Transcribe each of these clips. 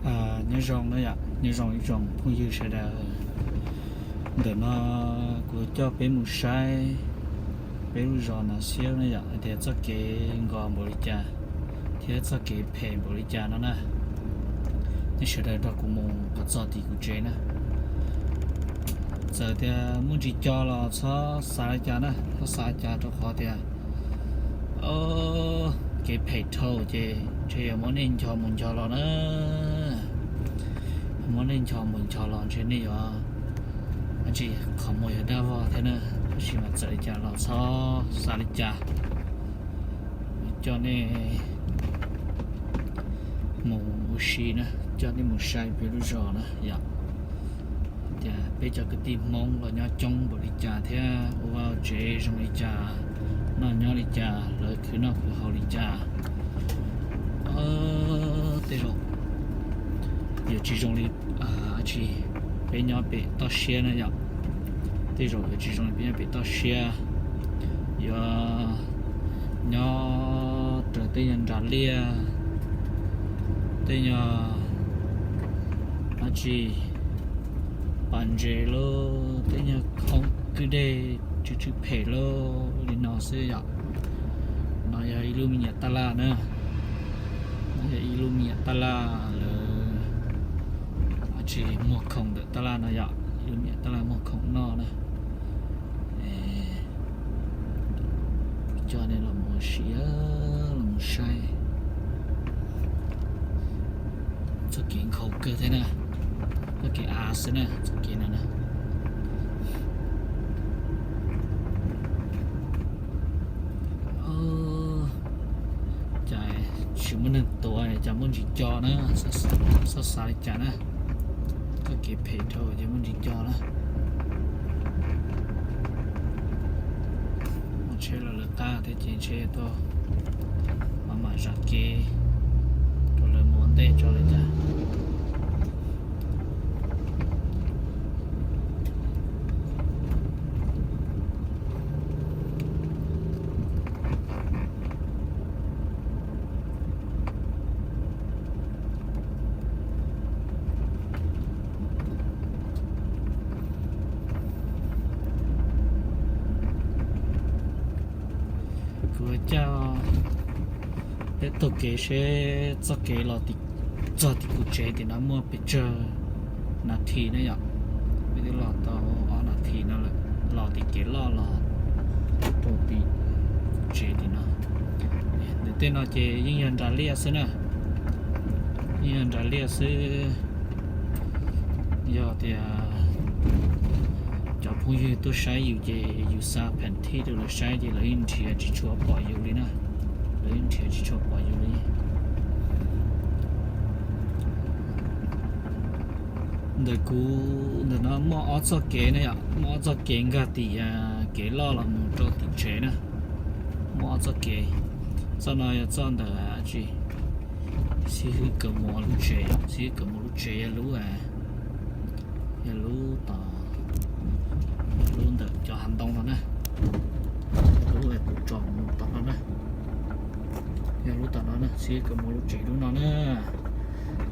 Nyob zoo na yom, nyob zoo ib tsoom phooj ywg sawv daws. Ntawm no kuv coj peb mus saib peb lub zos Nas Xiab na yom, hais tias txoj kev nkos npaum li cas thiab txoj kev phem npaum li cas no na. Nej sawv daws nrog kuv mus kom txog tim kuv tsev na. Txawm tias muaj ntsis co los txhob xav li cas na, txhob xav li cas rau qhov tias kev phem dhau ces ntshe yuav muab nej ncho mus ncho los na. Muab nej ncho mus ncho los ntshe nej yuav, tsis, qhov muag yuav dab vog thiab na. Tab sis mas txawm li cas los txhob xav li cas. Coj nej mus ua si na, coj nej mus saib peb lub zos na yom. Tias peb cov kwv tij Hmoob los nyob coob npaum li cas thiab ua vaj tsev zoo li cas, noj nyob li cas, lawv khwv noj khwv haus li cas. Tej zaum yuav tsis zoo li, tsis, peb nyob pem toj siab na yom. Tej zaum yuav tsis zoo li peb nyob pem toj siab, yuav nyob raws tej nyuag nras liaj, tej nyuag, tsis, pas ntses lauj, tej nyuag khoob kwj deg tsw tsw phem lauj li no xwb yom. No yog ib lub me nyuam tab laj na, no yog ib lub me nyuam tab laj lawv, tsis, muag khoom ntawm tab laj no yom, ib lub me nyuam tab laj muag khoom noj na. Coj nej los mus ua si, los mus saib. Txoj kev nkhaus kawg thiab na, txoj kev av xwb na, txoj kev no na. Cas tsis muaj neeg tuav, cas muaj ntsis co na, txhob xav li cas na. Txoj kev phem dhau ces muaj ntsis co na. Muaj tsheb los lawv qab thiab ces ntshe tuaj mam mam zam kev rau lawv mus ua ntej tso lawm ntag. Kuv coj peb taug kev seb txoj kev los txog tim kuv tsev tim no muaj pes tsawg nas this na yom. Peb twb los tau ob nas this no lawm, los tim kev loj los rau tim kuv tsev tim no. Ntawm tej no ces yeej yog nras liaj xwb na, yeej yog nras liaj xwb. Yog tias cov phooj ywg tuaj saib yus ces yus xa pheem thij rau lawv saib ces lawv yeej nrhiav tsis tshua pom yus li na, lawv yeej nrhiav tsis tshua pom yus li. Ntawm kuv ntawm no muaj ob txoj kev na yom, muaj ob txoj kev nkag tim kev loj los mus rau tim tsev na. Muaj ob txoj kev, txoj no yog txoj ntawm tsis, xib hwb Kaus Mom lub tsev, xib hwb Kaus Mom lub tsev yog lub, yog lub tom, lub ntawm cov hav ntoo no na, lub kuv tsom mus tom no na, yog lub tom no na, xib hwb Kaus Mom lub tsev lub no na.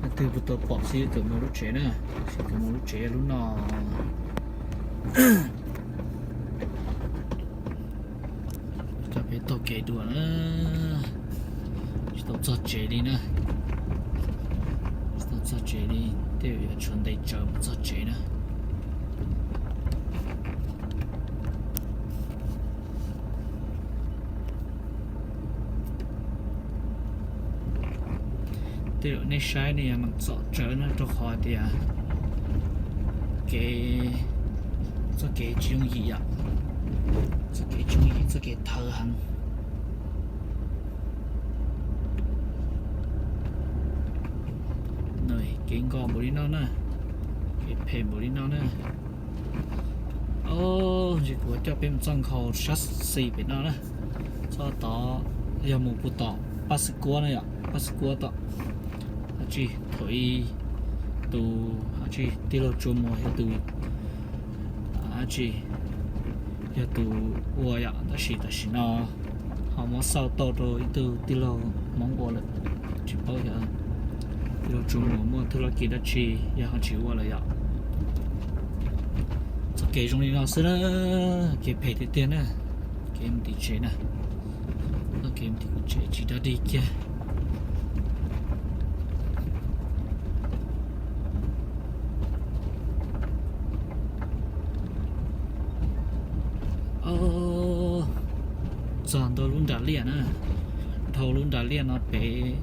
Leej twg puas tau pom xib hwb Kaus Mom lub tsev na, xib hwb Kaus Mom lub tsev yog lub no. Coj peb taug kev dua na, tsis tau txog tsev li na, tsis tau txog tsev li, tej zaum yuav tshuav ntev tsawv mus txog tsev na. Tej zaum nej saib nej yuav meem txom tsawv na, rau qhov tias kev, txoj kev tsis yooj yim yom, txoj kev tsis yooj yim, txoj kev thawv heev. Kev nkos npaum li no na, kev phem npaum li no na. Ntsis kuv coj peb mus txoj nkhaus sab xis pem no na. Txoj tod yog mus puag tom Paj Xwm Kuab na yom, Paj Xwm Kuab tom, tsis, thaum ub tus, tsis, tij laug Tsuas Muas yog tus, tsis, yog tus ua yom, tab sis tam sim no ho muab xauj tau rau ib tug tij laug Hmoob ua lawm, tsis paub yog Tsuas muaj thwj laj kev dab tsi yog ho tsis ua lawm yom. Txoj kev zoo li no xwb na, kev phem tiag tiag na, kev mus tim tsev na, txoj kev mus tim tsev tsis dog dig kiag. Txog ntua lub nram liaj na, dhau lub nram liaj no pem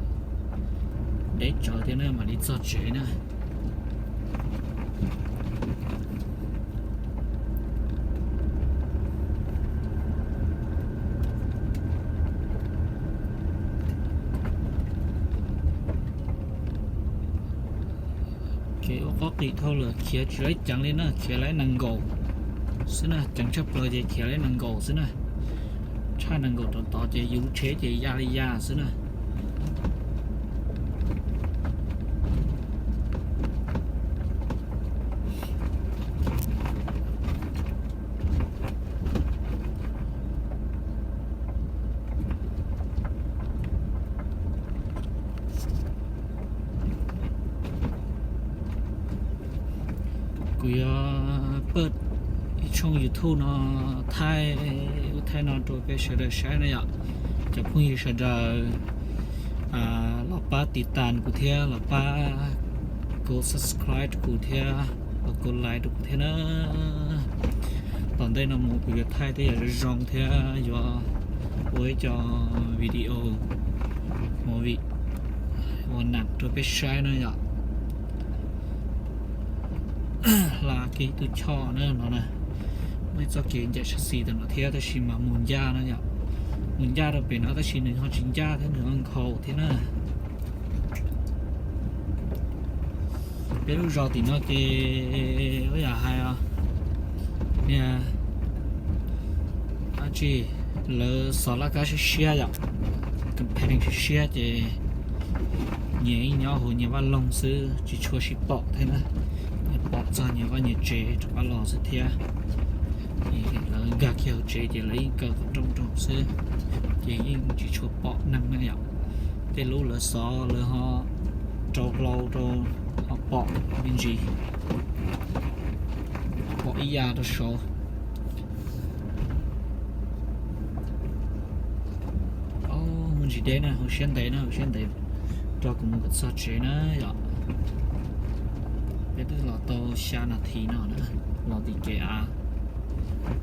deb tsawv thiab na mam li txog tsev na. Kev ua qub qis dhau lawm, khiav tsis laib ceev li na, khiav laib nees nkaum xwb na, ceev tshaj plaws ces khiav laib nees nkaum xwb na. Tshaj nees nkaum rov tod ces yus lub tsheb ces ya li ya xwb na. Kuv yuav pab ib tshooj YouTube no thaij ub thaij no rau peb sawv daws saib na yom. Cov phooj ywg sawv daws los pab tiv tas kuv thiab, los pab kuv subscribe rau kuv thiab, los kuv like rau kuv thiab na. Tom ntej no mus kuv yuav thaij tej yam zoo zoo thiab yuav ua ib co video movie ua nam rau peb saib na yom. Hla kiag ib tug choj na no na. Muaj ib txoj kev ncaim sab xis tam no thiab tab sis mas mus ncaj na yom. Mus ncaj rau pem no tab sis nws ho tsis ncaj thiab, nws ho nkhaus thiab na. Peb lub zos tim no ces ua yam hais niag dab tsi, lawv xov laj kab siab siab yom, campaign siab siab ces nyias ib nyob hauv nyias vaj loog xwb tsis tshua sib pom thiab na. Nyias pom txog nyias vaj nyias tsev rov qab los xwb thiab. Lawv nkag kiag hauv tsev ces lawv yeej kaw qhov rooj rau xwb, ces yeej tsis tshua pom neeg na yom. Tej lub lawv xov lawv ho rau hlau rau ho pom me ntsis, pom ib yam rau saud. Muaj ntsis deb na, hauv siab ntev na, hauv siab ntev rau kuv mus kom txog tsev na yom. Peb twb los tau xya nas this no na, los tim kev av,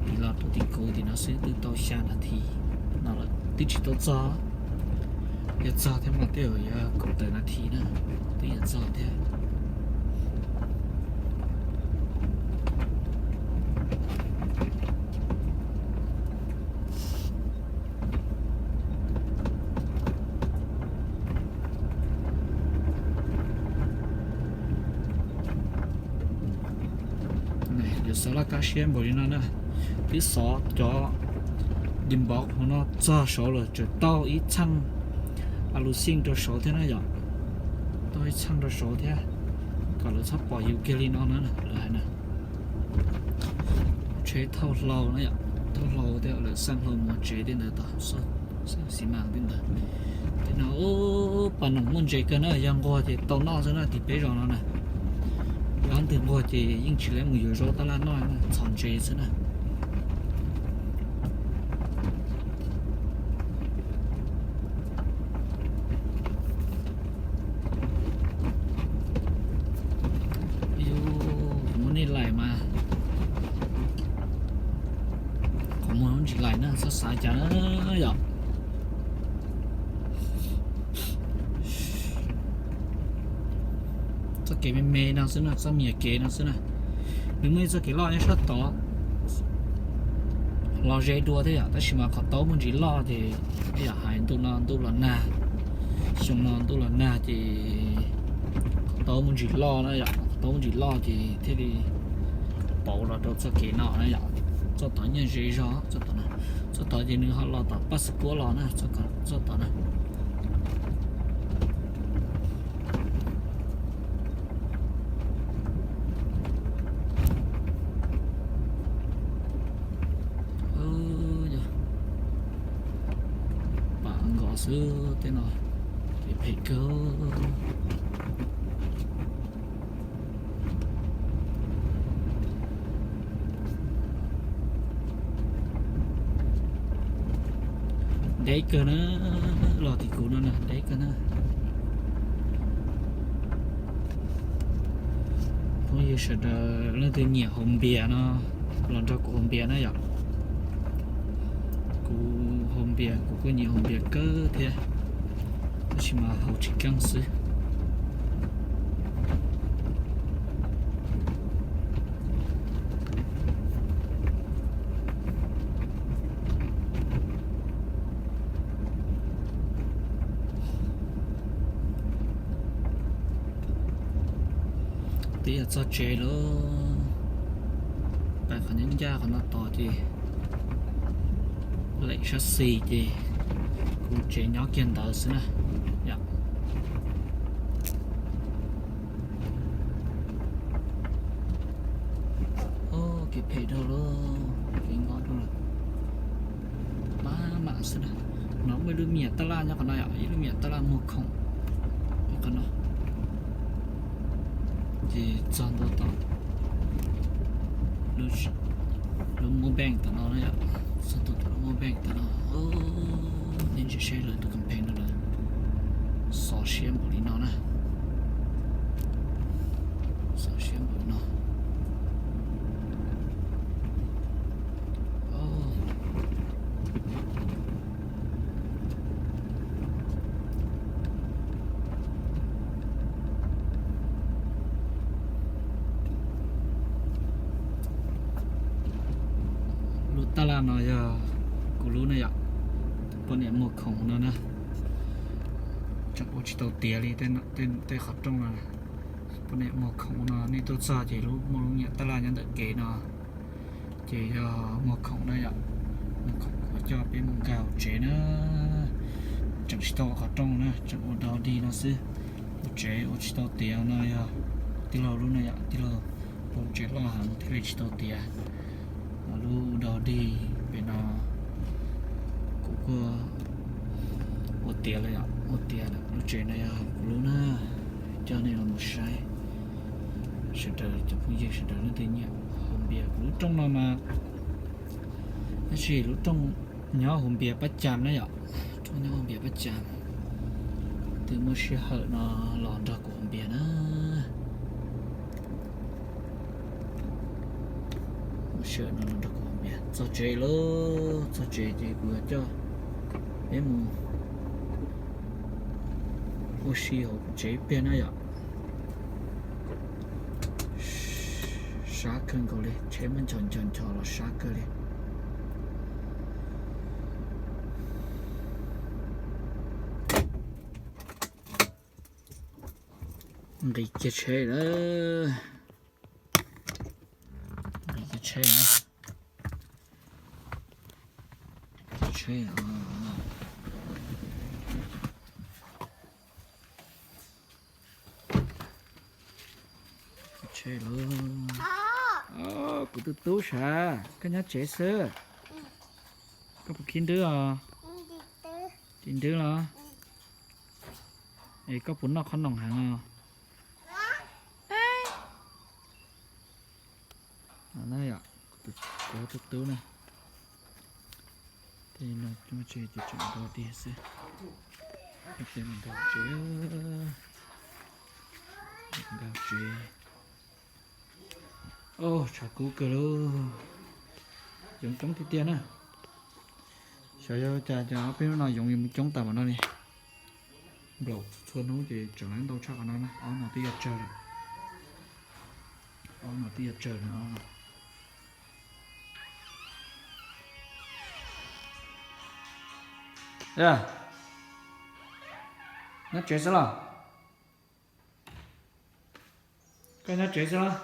tim los rau tim kuv tim no xwb twb tau xya nas this no lawm twb tsis tau txog. Yog txog thiab mas twb yuav kaum tawm nas this na, twb yuav txog thiab. Yuav xov laj kab siab npaum li no na, twb xov cov di npov hauv no txog saud lawm, tseem tau ib txheej a lus xij rau saud thiab na yom. Tau ib txheej rau saud thiab, kom lawv txhob pom yus kiag li no na, lawv hais na. Tsheb thauj hlau na yom, thauj hlau thiab lawv xaj hlau mus tsev tej ntawd tod, xab xis mas tej ntawd. Tej no pas noom muaj ntses kawg na, yog nquag ces tau noj xwb na, tim peb zos no na. Yog ntwg nquag ces yeej tsis lab mus yuav zaub tab laj noj, txhos ntses xwb na. Yus, kuv muab nej laim mas, qhov muag ntsis laim na, txhob xav cas na yom. Txoj kev me me no xwb na, txoj me nyuam kev no xwb na. Nws muaj ib txoj kev loj nyob sab tod los ze dua thiab yom, tab sis mas qhov taub muaj ntsis loj ces ib yam hais ntuj no ntuj los nag, xyoo no ntuj los nag ces qhov taub muaj ntsis loj na yom, qhov taub muaj ntsis loj ces thiaj li pauv los rau txoj kev no na yom. Txoj tod nyob ze zog, txoj tod ces nws ho los tom Paj Xab Kuab los na, txoj tod na. Pam nkos xwb tej no, kev phem kawg. Deb kawg na, los tim kuv no na deb kawg na. Phooj ywg sawv daws leej twg nyiam haus npias no los nrog kuv haus npias na yom. Kuv haus npias, kuv kuj nyiam haus npias kawg thiab, tab sis mas haus tsis keej xwb. Twb yog txog tsev lawm, pais qhov nyob ncaj qhov no tos ces lem sab xis ces kuv tsev nyob kiag ntawd xwb na yom. Kev phem dhau lawm, kev nkos dhau lawm, maj mam xwb na. No muaj ib lub me nyuam tab laj nyob qhov no yom, ib lub me nyuam tab laj muag khoom nyob qhov no. Ces txog ntua tom lub muab bank tom no na yom, txog ntua tom lub muab bank tom no. Nej ntsia saib lawv tus campaign no lawm, xov siab npaum li no na, xov siab npaum li no. Lub tab laj no yog kuv lub na yom, poj niam muag khoom no na. Tseem ua tsis tau tiav li, tej qhov rooj no. Poj niam muag khoom no, nej tuaj txog ces lub muaj lub me nyuam tab laj nyob ntawm kev no. Ces yog muag khoom na yom, muag khoom kuv coj peb mus nkag hauv tsev na. Tseem tsis tau ua qhov rooj na, tseem ua dog dig no xwb. Ua tsev ua tsis tau tiav no yog tij laug lub na yom, tij laug ua tsev loj heev thiaj li tsis tau tiav. Lub dog dig pem no kuv kuj ua tiav lawm yom, ua tiav lawm. Lub tsev no yog kuv lub na, coj nej los mus saib. Sawv daws cov phooj ywg sawv daws leej twg nyiam haus npias, kuv lub rooj no mas tab sis lub rooj nyob hauv npias pab cas na yom, rooj nyob hauv npias pab cas. Twg muaj sij hawm no los nrog kuv haus npias na. Muaj sij hawm no los nrog kuv haus npias. Txog tsev lawm, txog tsev ces kuv yuav coj peb mus ua si hauv tsev ib pliag na yom. Sab kawg nkaus li, tsheb muab nchos nchos nchos los sab kawg li. Nqis kiag tsheb lawm. Nqis kiag tsheb na. Tsheb, tsheb lawm. Kuv tus tub sav, koj nyob tsev xwb. Koj puas khib ntswg os? Khib ntswg los? Es koj puas noj qhob noom heev os? Kuv tus tub na. Tej no muaj tsev ces tseem nkaus tiag xwb. Tej mus nkaus tsev, nkaus tsev. Tshav kub kawg lauj. Yoov coob tiag tiag na. Xyov yog cas cas ob peb hnub no yoov yuav mus coob tas npaum no li. Nplaum txhua hnub ces tseem ntau tshaj qhov no na. Ob no twb yuav tsawg lawm. Ob no twb yuav tsawg lawm. Nyob tsev xwb los? Koj nyob tsev xwb los?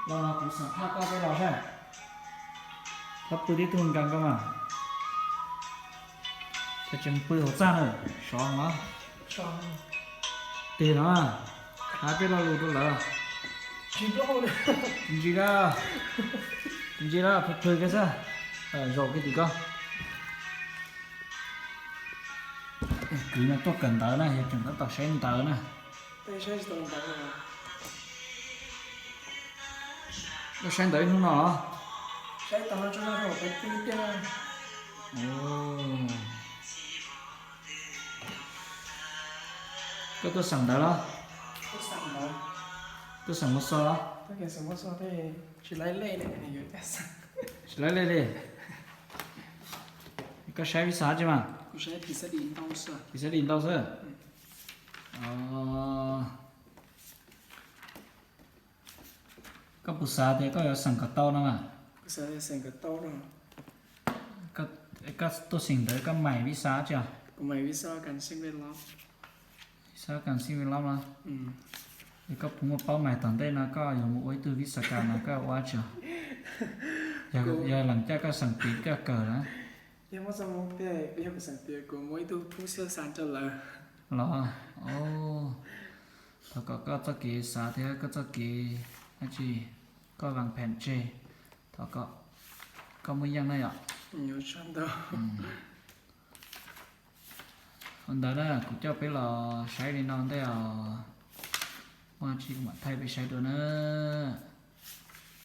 Los kuv xam phaj koj peb los saib. Txhob pw tib tug nkees koj mas. Koj tseem pw hauv txaj na, sov no. Tig no, hais peb lo lus rau lawv. Tsis ntsis, tsis ntsis lawm, plhws plhws kiag xwb. Zaum kiag tim ko. Kwv no tuaj kawm ntawv na, yog tseem tab tom saib ntawv na. Tuaj saib ntawv ib hnub no los? Koj tuaj xeem ntawv los? Tuaj xeem mos xos los? Tsis laib lej li. Koj saib vib xav tsi mas? Phim xab di ntau xwb. Koj puas xav tias koj yuav xeem kom tau no mas? Koj tuaj xeem ntawv koj mais vib xav tsi os? Vib xav kam xij vij lob no. Es koj puas muaj paub mais tom ntej no koj yuav mus ua ib tug vib xav kam no koj ua tsi os? Yog leej caj koj xeem tid koj kawm na. Los, thov kom koj txoj kev xav thiab koj txoj kev dab tsi, koj vas phem tseg, thov kom koj muaj yeej na yom. Ua ntawd na kuv coj peb los saib li no ntej os. Muaj dab tsi kuv mam thaij peb saib dua na.